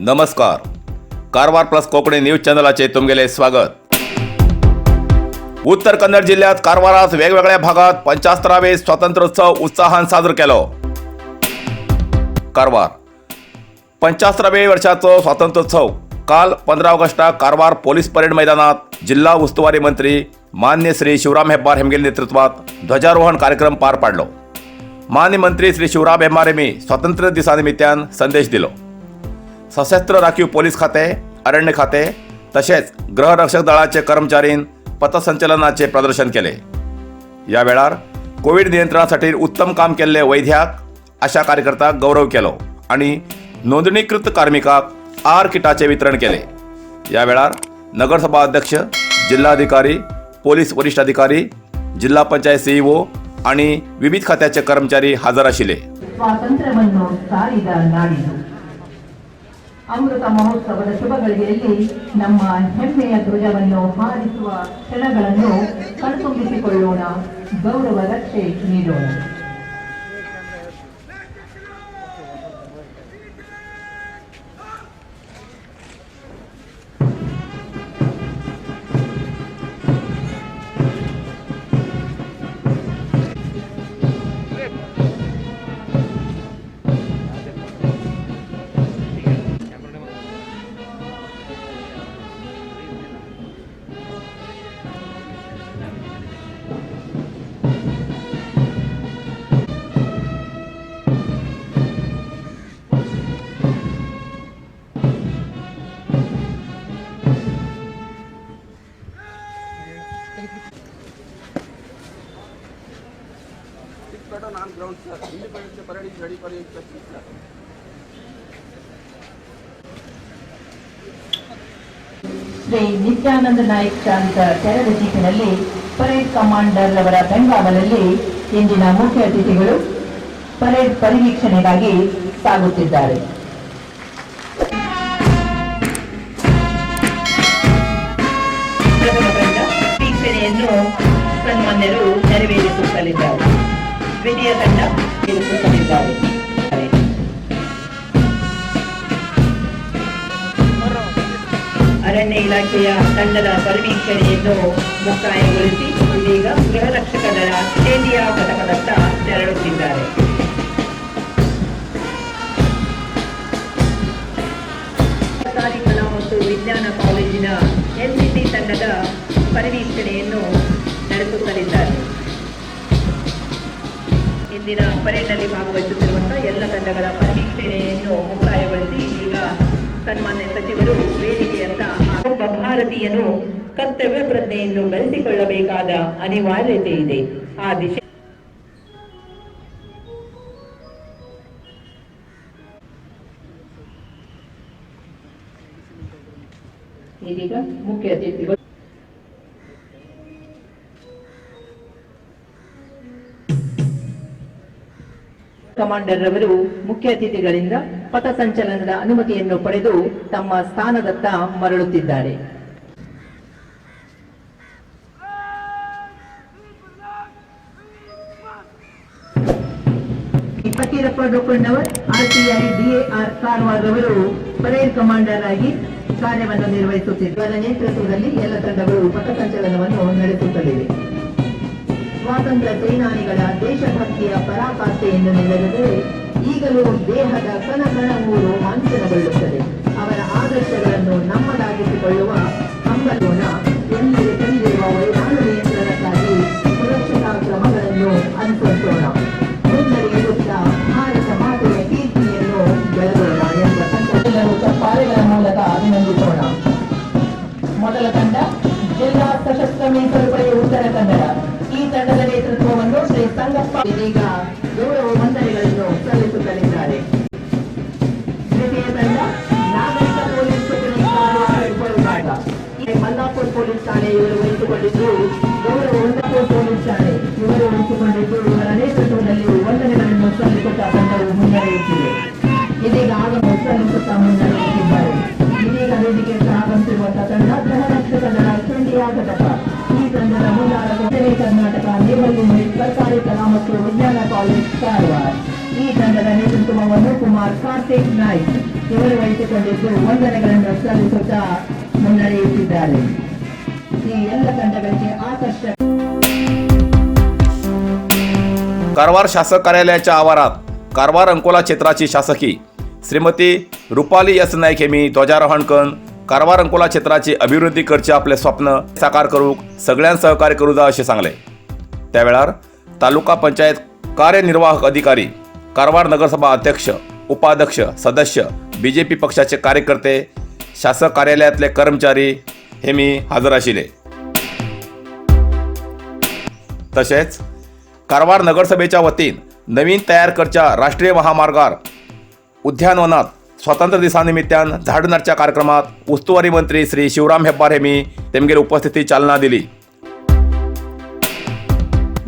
नमस्कार, Karwar plus Konkani news चॅनलाचे तुमगेले स्वागत. उत्तर कन्नड जिल्ह्यात कारवारात वेगवेगळ्या भागात 75वे स्वातंत्र्योत्सव उत्साहान साजरो केलो. कारवार 75वे वर्षाचो स्वातंत्र्योत्सव काल 15 ऑगस्टाक कारवार पोलीस परेड मैदानात जिल्हा उस्तुवारी मंत्री मान्य श्री शिवराम हेब्बार हेमगेले नेतृत्वात ध्वजारोहण कार्यक्रम पार पाडलो. मान्य मंत्री श्री शिवराम हेब्बार हेमी स्वातंत्र्य दिसा निमित्तान संदेश दिलो. सशस्त्र राखीव पोलीस खाते, अरण्य खाते तसेच गृहरक्षक दळाचे कर्मचारीन पथसंचलनाचे प्रदर्शन केले. या वेळार कोविड नियंत्रणासाठी उत्तम काम केल्ले वैद्याक, आशा कार्यकर्त्याक गौरव केलो आणि नोंदणीकृत कार्मिकाक आर किटाचे वितरण केले. या वेळार नगरसभा अध्यक्ष, जिल्हाधिकारी, पोलीस वरिष्ठ अधिकारी, जिल्हा पंचायत सीईओ आणि विविध खात्याचे कर्मचारी हजर आशिल्ले. ಸ್ವಾತಂತ್ರ್ಯವನ್ನು ಸಾರಿದ ನಾಡಿದು. ಅಮೃತ ಮಹೋತ್ಸವದ ಶುಭ ಗಳಿಗೆಯಲ್ಲಿ ನಮ್ಮ ಹೆಮ್ಮೆಯ ಧ್ವಜವನ್ನು ಹಾರಿಸುವ ಕ್ಷಣಗಳನ್ನು ಕಣ್ತುಂಬಿಸಿಕೊಳ್ಳೋಣ, ಗೌರವ ರಕ್ಷೆ ನೀಡೋಣ. Six platoon on ground, sir. Independence Day parade is ready for inspection, sir. Shri Nithyananda Naik ಚಾಲಿತ ತೆರೆದ ಜೀಪಿನಲ್ಲಿ ಪರೇಡ್ ಕಮಾಂಡರ್ ಅವರ ಬೆಂಗಾವಲಲ್ಲಿ ಇಂದಿನ ಮುಖ್ಯ ಅತಿಥಿಗಳು ಪರೇಡ್ ಪರಿವೀಕ್ಷಣೆಗಾಗಿ ಸಾಗುತ್ತಿದ್ದಾರೆ. ಪ್ರಥಮ ತಂಡ ವೀಕ್ಷಣೆಯನ್ನು ಸನ್ಮಾನ್ಯರು ನೆರವೇರಿಸುತ್ತಲಿದ್ದಾರೆ. ದ್ವಿತೀಯ ತಂಡ ನೆರವೇರಿಸುತ್ತಲಿದ್ದಾರೆ. ಅರಣ್ಯ ಇಲಾಖೆಯ ತಂಡದ ಪರಿವೀಕ್ಷಣೆಯನ್ನು ಮುಕ್ತಾಯಗೊಳಿಸಿ ಇದೀಗ ಗೃಹರಕ್ಷಕ ದಳ ಚೇಂದಿಯ ಘಟಕದತ್ತ ತೆರಳುತ್ತಿದ್ದಾರೆ. ಸರ್ಕಾರಿ ಕಲಾ ಮತ್ತು ವಿಜ್ಞಾನ ಕಾಲೇಜಿನ ಎನ್ಸಿಸಿ ತಂಡದ ಪರಿವೀಕ್ಷಣೆಯನ್ನು ನಡೆಸುತ್ತಲಿದ್ದಾರೆ. ಇಂದಿನ ಪರೇಡ್ನಲ್ಲಿ ಭಾಗವಹಿಸುತ್ತಿರುವಂತಹ ಎಲ್ಲ ತಂಡಗಳ ಪರಿವೀಕ್ಷಣೆಯನ್ನು ಮುಕ್ತಾಯಗೊಳಿಸಿ ಈಗ ಸನ್ಮಾನ್ಯ ಸಚಿವರು ವೇದಿಕೆಯತ್ತ. ಒಬ್ಬ ಭಾರತೀಯನು ಕರ್ತವ್ಯ ಪ್ರಜ್ಞೆಯನ್ನು ಬೆಳೆಸಿಕೊಳ್ಳಬೇಕಾದ ಅನಿವಾರ್ಯತೆ ಇದೆ. ಆ ದಿಶೆ ಇದೀಗ ಮುಖ್ಯ ಅತಿಥಿಗಳು ಕಮಾಂಡರ್ ರವರು ಮುಖ್ಯ ಅತಿಥಿಗಳಿಂದ ಪಥಸಂಚಲನದ ಅನುಮತಿಯನ್ನು ಪಡೆದು ತಮ್ಮ ಸ್ಥಾನದತ್ತ ಮರಳುತ್ತಿದ್ದಾರೆ. ಫಕೀರಪ್ಪ ಡೊಕ್ಕಣ್ಣವರ್, ಆರ್ಟಿಐ ಡಿಎಆರ್ ಕಾರವಾರ್ ರವರು ಪರೇಡ್ ಕಮಾಂಡರ್ ಆಗಿ ಕಾರ್ಯವನ್ನು ನಿರ್ವಹಿಸುತ್ತಿದ್ದಾರೆ. ಇವರ ನೇತೃತ್ವದಲ್ಲಿ ಎಲ್ಲ ತಂಡಗಳು ಪಥಸಂಚಲನವನ್ನು ನಡೆಸುತ್ತಲಿವೆ. ಸ್ವಾತಂತ್ರ್ಯ ಸೇನಾನಿಗಳ ದೇಶಭಕ್ತಿಯ ಪರಾಕಾಷ್ಠೆಯನ್ನು ನೆನೆದರೆ ಈಗಲೂ ದೇಹದ ಕಣಕಣವೂ ರೋಮಾಂಚನಗೊಳ್ಳುತ್ತದೆ. ಅವರ ಆದರ್ಶಗಳನ್ನು ನಮ್ಮದಾಗಿಸಿಕೊಳ್ಳುವ ಹಂಬಲೋಣ. ಎಲ್ಲೆಡೆ ತಂದಿರುವ ವೈರಾಣು ನಿಯಂತ್ರಣಕ್ಕಾಗಿ ಸುರಕ್ಷತಾ ಕ್ರಮಗಳನ್ನು ಅನುಸರಿಸೋಣ. ಮುನ್ನಡೆಯುತ್ತಾ ಭಾರತ ಮಾತೆಯ ಕೀರ್ತಿಯನ್ನು ಬೆಳಗೋಣ ಎಂಬ ಸಂಕಲ್ಪ. ಎಲ್ಲರೂ ಚಪ್ಪಾಳೆಗಳ ಮೂಲಕ ಅಭಿನಂದಿಸೋಣ. ಮೊದಲ ತಂಡ ಜಿಲ್ಲಾ ಸಶಸ್ತ್ರ ಮೀಸಲು ಪಡೆ ಉತ್ತರ ಕನ್ನಡ. ಈ ತಂಡದ ನೇತೃತ್ವವನ್ನು ಶ್ರೀ ಸಂಗಪ್ಪ ಇದೀಗ ಗೌರವ ವಂದನೆಗಳನ್ನು ಸಲ್ಲಿಸುತ್ತಲಿದ್ದಾರೆ. ದ್ವಿತೀಯ ತಂಡ ನಾಗರಿಕ ಪೊಲೀಸ್ ತುಕಡಿ ಕಾರವಾರ ಉಪವಿಭಾಗ. ಈ ಮಲ್ಲಾಪುರ್ ಪೊಲೀಸ್ ಠಾಣೆ ಇವರು ವಹಿಸಿಕೊಂಡಿದ್ದು, ಗೌರವ ಮಲ್ಲಾಪುರ್ ಪೊಲೀಸ್ ಠಾಣೆ ಇವರು ವಹಿಸಿಕೊಂಡಿದ್ದು, ಇವರ ನೇತೃತ್ವದಲ್ಲಿ ವಂದನೆಗಳನ್ನು ಸಲ್ಲಿಸುತ್ತಾ ತಂಡವು ಮುನ್ನಡೆಯುತ್ತಿದೆ. ಇದೀಗ ಸಲ್ಲಿಸುತ್ತಾ ಮುನ್ನಡೆಯುತ್ತಿದ್ದಾರೆ. ಇದೀಗ ವೇದಿಕೆಗೆ ಆಗಮಿಸಿರುವಂತಹ ತಂಡ ಗೃಹರಕ್ಷಕ ದಳ ಚಂಡಿಯಾ ಘಟಕ. ಈ ತಂಡದ ಮುಂದಾಳತ್ವ ಕರ್ನಾಟಕ ನೇವಲ್ ಯೂನಿಟ್, ಸರ್ಕಾರಿ ಕಲಾ ಮತ್ತು ವಿಜ್ಞಾನ ಕಾಲೇಜ್, ಕಾರವಾರ. ಈ ತಂಡದ ನೇತೃತ್ವವನ್ನು ಕುಮಾರ್ ಕಾರ್ತಿಕ್ ನಾಯ್ಕ್ ಇವರು ವಹಿಸಿಕೊಂಡಿದ್ದು, ವಂದನೆಗಳನ್ನು ಸಲ್ಲಿಸುತ್ತಾ ಮುನ್ನಡೆಯುತ್ತಿದ್ದಾರೆ. ಈ ಎಲ್ಲ ತಂಡಗಳಿಗೆ ಆಕರ್ಷಕ कारवार शासक कार्यालयाच्या आवारात कारवार अंकोला क्षेत्राची शासकी श्रीमती रुपाली एस नाईक हेमी ध्वजारोहण करून कारवार अंकोला क्षेत्राची अभिवृद्धी करचे आपले स्वप्न साकार करूक सगळ्यांक सहकार्य करू जा अशें सांगलें. त्या वेळार तालुका पंचायत कार्यनिर्वाहक अधिकारी, कारवार नगरसभा अध्यक्ष, उपाध्यक्ष, सदस्य, बीजेपी पक्षाचे कार्यकर्ते, शासक कार्यालयातले कर्मचारी हेमी हजर आशिल्ले. तशेंच कारवार नगरसभेच्या वतीन नवीन तयार करच्या राष्ट्रीय महामार्गार उद्यानवनात स्वातंत्र्य दिसा निमित्तान झाड नाटच्या कार्यक्रमात उस्तुवारी मंत्री श्री शिवराम हेब्बार हेमी तेमगेर उपस्थिती चालना दिली.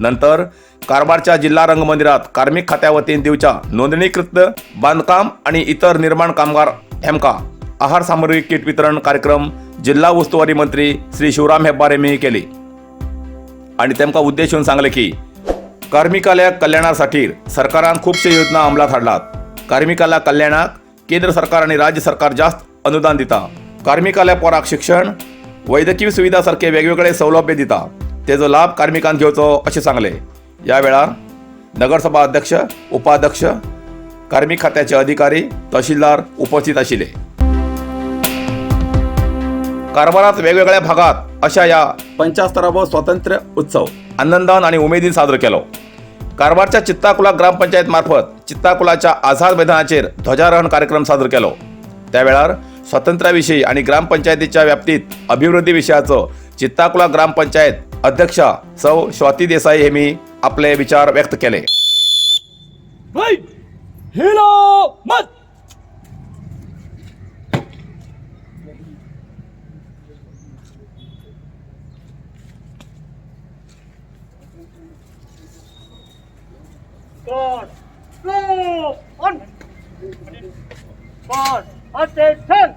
नंतर कारवारच्या जिल्हा रंगमंदिरात कार्मिक खात्या वतीन दिवच्या नोंदणीकृत बांधकाम आणि इतर निर्माण कामगार हेमका आहार सामुग्री किट वितरण कार्यक्रम जिल्हा उस्तुवारी मंत्री श्री शिवराम हेब्बार हेमी केली आणि तेमकां उद्देशून सांगले की कार्मिकाल्या कल्याणासाठी सरकारान खुबशे योजना अंमलात हाडलात. कार्मिकाला कल्याणाक केंद्र सरकार आणि राज्य सरकार जास्त अनुदान दिता. कार्मिकाल्या पोराक शिक्षण, वैद्यकीय सुविधा सारखे वेगवेगळे सौलभ्य दिता. तेजो लाभ कार्मिकान घेवचो अशें सांगले. या वेळार नगरसभा अध्यक्ष, उपाध्यक्ष, कार्मिक खात्याचे अधिकारी, तहसीलदार उपस्थित आशिल्ले. कारवारात वेगवेगळ्या भागात अशा या 75वो स्वातंत्र्य उत्सव आनंदान आणि उमेदीन साजरो केलो. कारवारच्या चित्ताकुला ग्रामपंचायत मार्फत चित्ताकुलाच्या आझाद मैदानाचेर ध्वजारोहण कार्यक्रम सादर केलो. त्या वेळार स्वातंत्र्याविषयी आणि ग्रामपंचायतीच्या व्याप्तीत अभिवृद्धी विषयाचो चित्ताकुला ग्रामपंचायत अध्यक्षा सौ स्वाती देसाई हेमी आपले विचार व्यक्त केले. राइट, हिलो मत. Guard, go on. Guard, attention.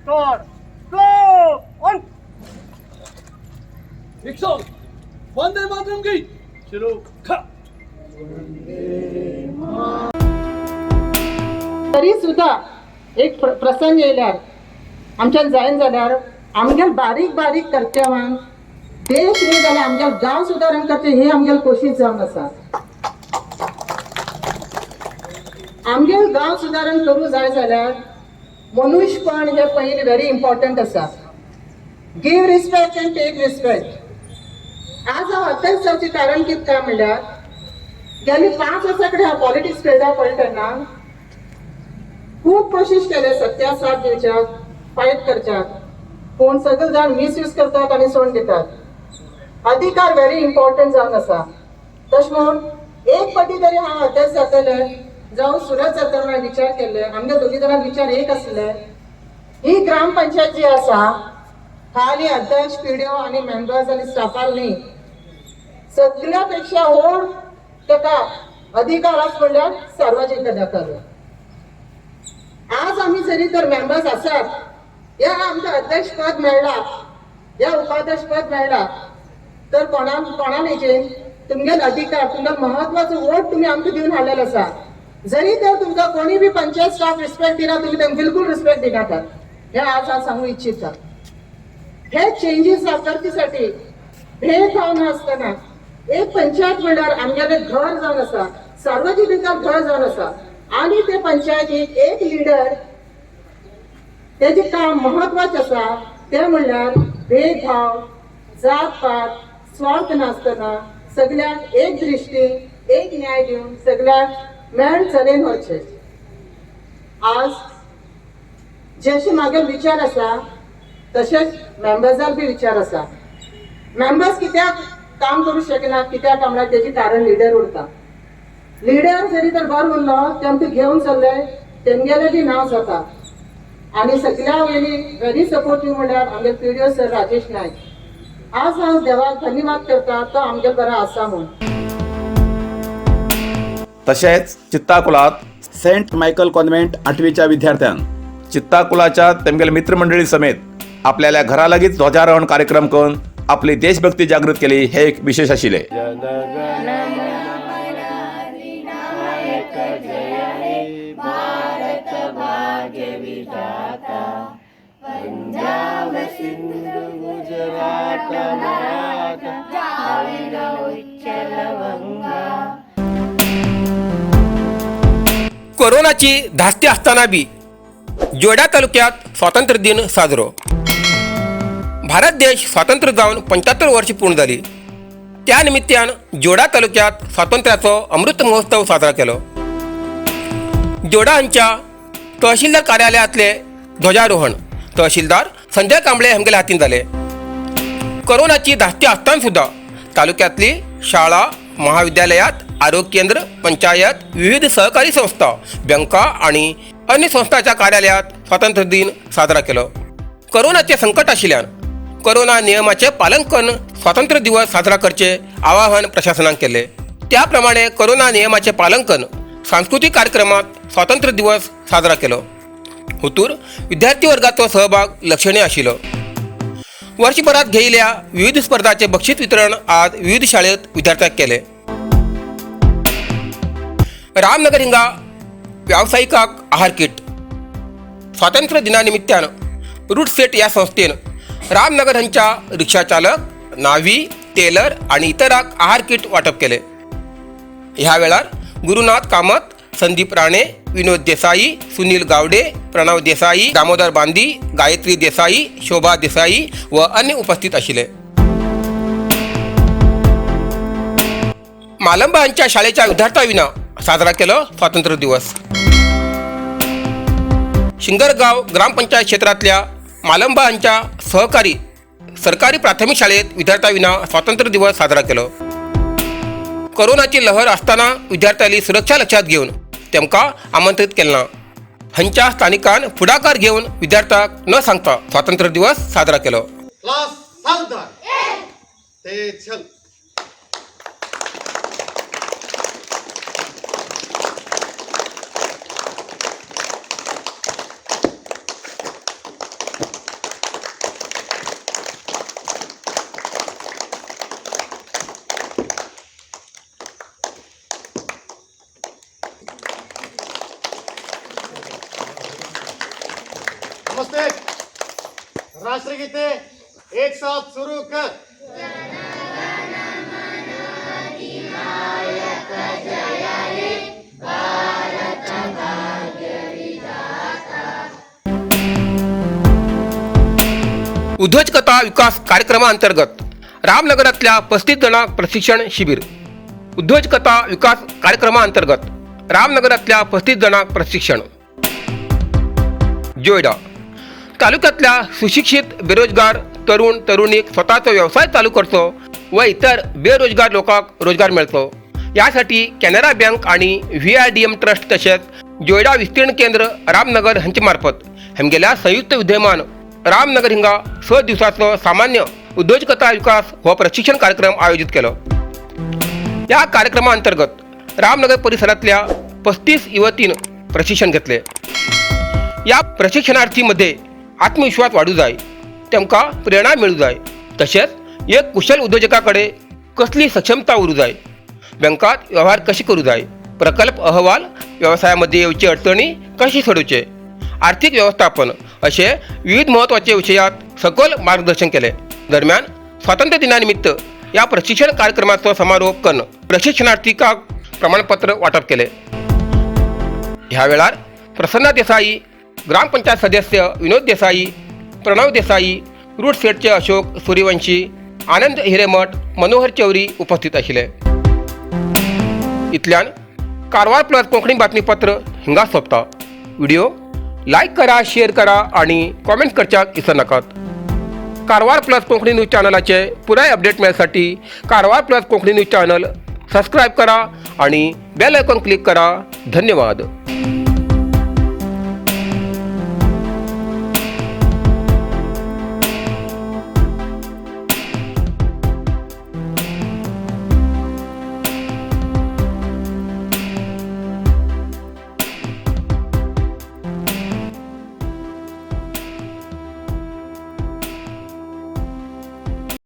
Guard, go on. एक सौ वंदे मातरम की शुरू खा. तरी सुद्धा एक प्रसंग येयल्यार आमच्यान जायना जाल्यार आमगेल बारीक बारीक कर्तव्यांक देश न्ही जाल्यार आमगेल गांव सुदारण करचें ही आमगेल कोशिश जावन आसा. आमगेल गांव सुदारण करूं जाय जाल्यार मनुष्यपण हे पयलीं व्हेरी इम्पॉर्टंट आसा. Give respect and take respect. आज हांव अध्यक्ष जावचें कारण कितें काय म्हणल्यार गेली 5 वर्सां कडेन हांव पॉलिटिक्स फिल्डार पळयता तेन्ना खूब कोशिश केले सत्या साथ दिवच्याक, फायट करच्याक, पूण सगळे जाण मिसयूज करतात आनी सोडून दितात. अधिकार व्हेरी इम्पॉर्टंट जावन आसा. तशें म्हणून एक फावटी तरी हांव अध्यक्ष जातलें जावं सुरत जातलें म्हणून विचार केल्ले. आमगे दोगी जाणांक विचार एक आसले. ही ग्रामपंचायत जी आसा, खाली अध्यक्ष, पीडीओ आनी मेंबर्स आनी स्टाफाक न्ही, सगळ्या पेक्षा व्हड ताका अधिकार आसा म्हणल्यार सार्वजनिक अधिकार. आज आमी जरी तर मेंबर्स आसात या आमकां अध्यक्ष पद मेळ्ळा या उपाध्यक्ष पद मेळ्ळा तर कोणा कोणा हेजेर तुमगेल अधिकार, तुमकां महत्वाचो वोट तुमी आमकां दिवन हाडलेलो आसा. जरी तर तुमकां कोणी बी पंचायत स्टाफ रिस्पेक्ट दिना, तुमी तांकां बिलकुल रिस्पेक्ट दिनाकात, हे आज हांव सांगू इच्छिता. हे चेंजीस करचेसाठी भेदभाव नासतना एक पंचायत म्हणल्यार आमगेलें घर जावन आसा, सार्वजनिक घर जावन आसा आनी ते पंचायतीक एक लिडर तेजें काम महत्वाचें आसा, तें म्हणल्यार भेदभाव, जात पात, स्वार्थ नासतना सगळ्यांक एक दृश्टी, एक न्याय दिवन सगळ्यांक मेळ चलेन व्हरचें. आज जशे म्हागे विचार आसा तशेंच मेंबर्साक बी विचार आसा. मेंबर्स कित्याक काम करूं शकना, कित्याक म्हळ्यार तेजें कारण लिडर उरता. लिडर जरी तर बरो उरलो, तेमकां घेवन चल्ले, तेमगेलें बी नांव जाता. आनी सगळ्या वयली व्हेरी सपोर्टीव म्हणल्यार आमगे पीडीओ सर राजेश नायक. आज हांव देवाक धन्यवाद करता, तो आमगे बरो आसा म्हूण. तशेंच चित्ताकुलात सेंट मायकल कॉन्व्हेंट आठवीच्या विद्यार्थ्यांक चित्ताकुलाच्या तेमगेले मित्रमंडळी समेत आपल्याल्या घरा लागींच ध्वजारोहण कार्यक्रम करून आपली देशभक्ती जागृत केली, हे एक विशेष आशिल्लें. जनगण Sindhu Gujarat Maratha Dravida Utkal Vanga. कोरोनाची धास्ती असताना बी जोडा तालुक्यात स्वातंत्र्य दिन साजरो. भारत देश स्वातंत्र्य जावन 75 वर्ष पूर्ण झाली, त्या निमित्तान जोडा तालुक्यात स्वातंत्र्याचो अमृत महोत्सव साजरा केलो. जोडा हांच्या तहसीलदार कार्यालयातले ध्वजारोहण तहसीलदार संजय कांबळे हांगेल्या हातीन जाले. कोरोनाची धास्ती असताना सुद्धा तालुक्यातली शाळा, महाविद्यालयात, आरोग्य केंद्र, पंचायत, विविध सहकारी संस्था, बँका आणि अन्य संस्थांच्या कार्यालयात स्वातंत्र्य दिन साजरा केलो. कोरोनाचे संकट आशिल्ल्यान कोरोना नियमाचे पालन करून स्वातंत्र्य दिवस साजरा करचे आवाहन प्रशासनान केले. त्याप्रमाणे कोरोना नियमाचे पालन करून सांस्कृतिक कार्यक्रमात स्वातंत्र्य दिवस साजरा केलो. हुतूर विद्यार्थी वर्गाचो सहभाग लक्षणीय आशिल्लो. वर्षभरात घेयिल्ल्या विविध स्पर्धाचे बक्षीस वितरण आज विविध शाळेत विद्यार्थ्यांक केले. रामनगर हिंगा व्यावसायिकाक आहार किट. स्वातंत्र्य दिनानिमित्तान रूट सेट या संस्थेन रामनगर हांच्या रिक्षा चालक, नावी, टेलर आणि इतरांक आहार किट वाटप केले. ह्या वेळार गुरुनाथ कामत, संदीप राणे, विनोद देसाई, सुनील गावडे, प्रणव देसाई, दामोदर बांदी, गायत्री देसाई, शोभा देसाई व अन्य उपस्थित आशिल्ले. मालंबा हांच्या शाळेच्या विद्यार्थ्यांविना साजरा केलो स्वातंत्र्य दिवस. शिंगरगाव ग्रामपंचायत क्षेत्रातल्या मालंबा हांच्या सहकारी सरकारी प्राथमिक शाळेत विद्यार्थ्यांविना स्वातंत्र्य दिवस साजरा केलो. कोरोनाची लहर असताना विद्यार्थ्यांनी सुरक्षा लक्षात घेऊन तेमकां आमंत्रित केले ना. हांच्या स्थानिकान फुडाकार घेवन विद्यार्थ्यांक न सांगता स्वातंत्र्य दिवस साजरा केलो. क्लास सावधान ते चल. नमस्ते. राष्ट्रगीते एक साथ शुरू कर. उद्योजकता विकास कार्यक्रमाअंतर्गत रामनगरातल्या 35 जणांक प्रशिक्षण शिबिर. उद्योजकता विकास कार्यक्रमाअंतर्गत रामनगरातल्या 35 जणांक प्रशिक्षण. जोयडा तालुक्यातल्या सुशिक्षित बेरोजगार तरुण तरुणीक स्वतःचो व्यवसाय चालू करचो व इतर बेरोजगार लोकांक रोजगार मेळचो यासाठी कॅनरा बँक आणि VIDM trust तसेच जोयडा विस्तीर्ण केंद्र रामनगर हांचे मार्फत हेमगेल्या संयुक्त विद्यमान रामनगर हिंगा 6 दिवसाचो सामान्य उद्योजकता विकास हो प्रशिक्षण कार्यक्रम आयोजित केलो. या कार्यक्रमाअंतर्गत रामनगर परिसरातल्या 35 युवतीन प्रशिक्षण घेतले. या प्रशिक्षणार्थीमध्ये आत्मविश्वास वाढू जाय, तेमकां प्रेरणा मेळू जाय, तशेंच एक कुशल उद्योजकाकडे कसली सक्षमता उरू जाय, बँकात व्यवहार कशी करू जाय, प्रकल्प अहवाल, व्यवसायामध्ये येवचे अडचणी कशी सोडवचे, आर्थिक व्यवस्थापन असे विविध महत्त्वाचे विषयात सखोल मार्गदर्शन केले. दरम्यान स्वातंत्र्य दिनानिमित्त या प्रशिक्षण कार्यक्रमाचो समारोप करून प्रशिक्षणार्थीकाक प्रमाणपत्र वाटप केले. ह्या वेळार प्रसन्ना देसाई, ग्रामपंचायत सदस्य विनोद देसाई, प्रणव देसाई, रूट सेटचे अशोक सूर्यवंशी, आनंद हिरेमठ, मनोहर चौरी उपस्थित आशिल्ले. इतल्यान कारवार प्लस कोंकणी बातमीपत्र हिंगा सोंपता. व्हिडिओ लायक करा, शेअर करा आणि कॉमेंट करच्याक विसर नाकात. कारवार प्लस कोंकणी न्यूज चॅनलाचे पुराय update मेळसाठी Karwar plus Konkani news channel subscribe करा आणि बेल आयकॉन क्लिक करा. धन्यवाद.